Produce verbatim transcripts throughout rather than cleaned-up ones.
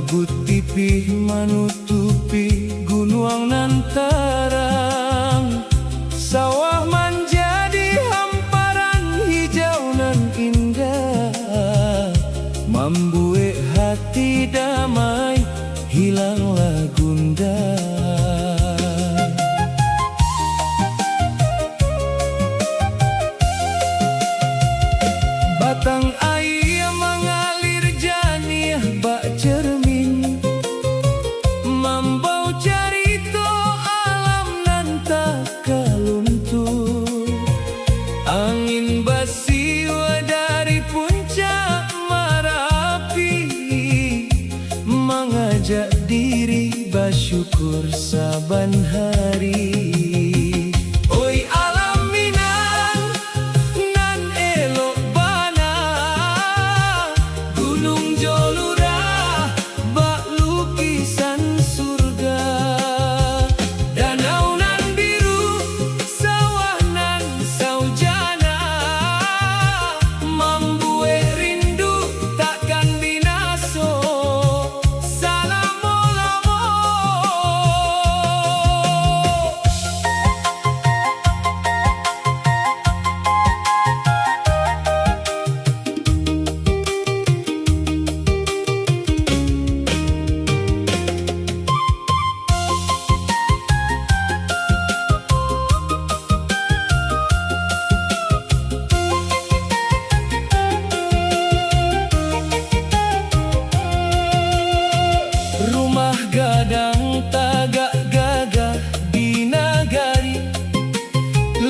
Kabut tipih manutupi gunuang nan tarang, sawah manjadi hamparan hijau nan indah, mambuek hati damai, hilanglah gundah. Batang aia mangalir janiah bak cermin, mambao carito alam nan takaluntu. Angin basiwa dari puncak Marapi, mangajak diri basyukur saban hari. Oi alam Minang nan elok bana, gunung jo lurah bak lukisan surga, danau nan biru, sawah nan saujana, mambuek rindu takkan binaso salamo-lamo. Rumah gadang tagak gagah di nagari,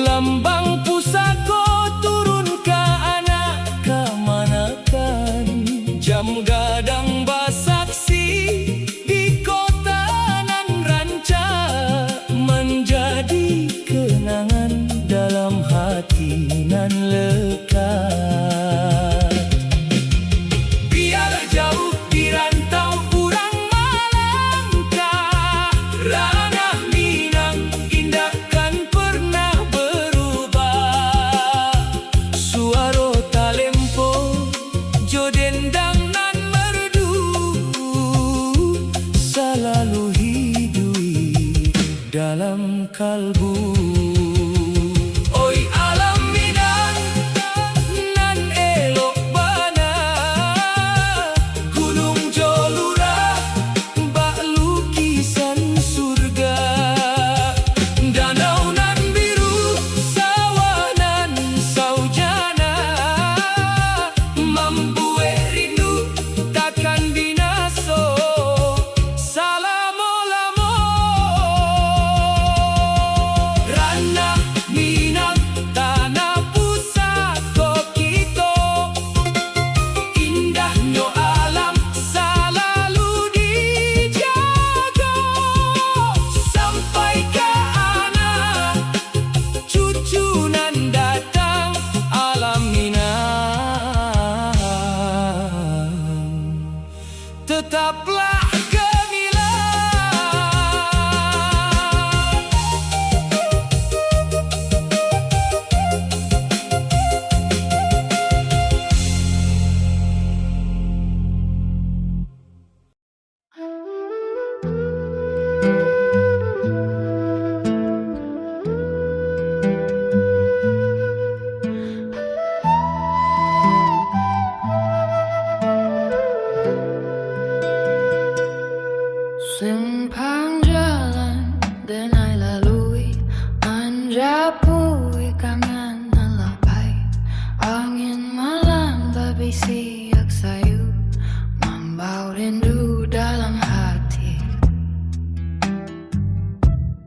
lambang pusako turun ka anak kamanakan. Jam gadang basaksi di kota nan rancak, manjadi kenangan dalam hati nan lekat. Biar jauh di rantau urang malangkah, ranah Minang indak kan pernah berubah. Suaro talempong jo dendang nan merdu salalu hiduik dalam kalbu. Oi alam Minang nan elok bana, gunung jo lurah bak lukisan surga, danau nan biru, sawah nan saujana, mambuek rindu takkan binaso salamo-lamo. Ranah Minang, tanah pusako kito, indahnyo alam salalu dijago, sampai ka anak cucu nan datang, alam Minang tetaplah gemilang. Simpang jalan denai lalui, manjapui kangan nan lah pai. Angin malam babisiak sayu, mambao rindu dalam hati.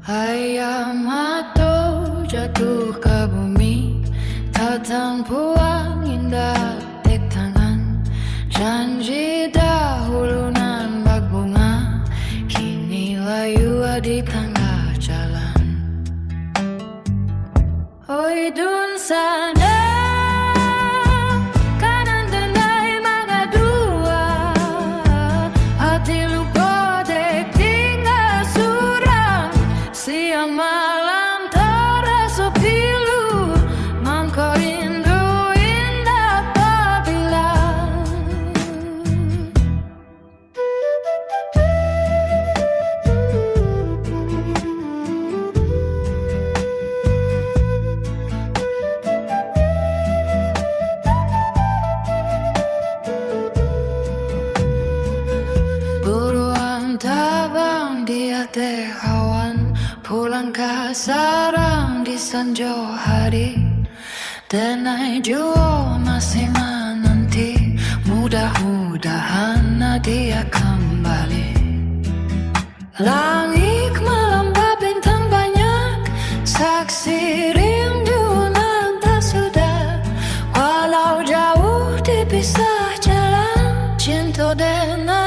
Aia mato jatuh ka bumi, tatampuan indak dek tangan. Janji dahulu nan babunga, kini layua di tangah jalan. Oi dunsanak, kanai denai mangadua, ati luko dek tingga surang, siang malam taraso pilu, mangko rindu indak babila. Sanjo hari, denai juo masih mananti. Mudah-mudahan Nadia kambali. Langik malambah, bintang banyak, saksi rindu nan tak sudah. Walau jauh dipisah jalan, cinto denai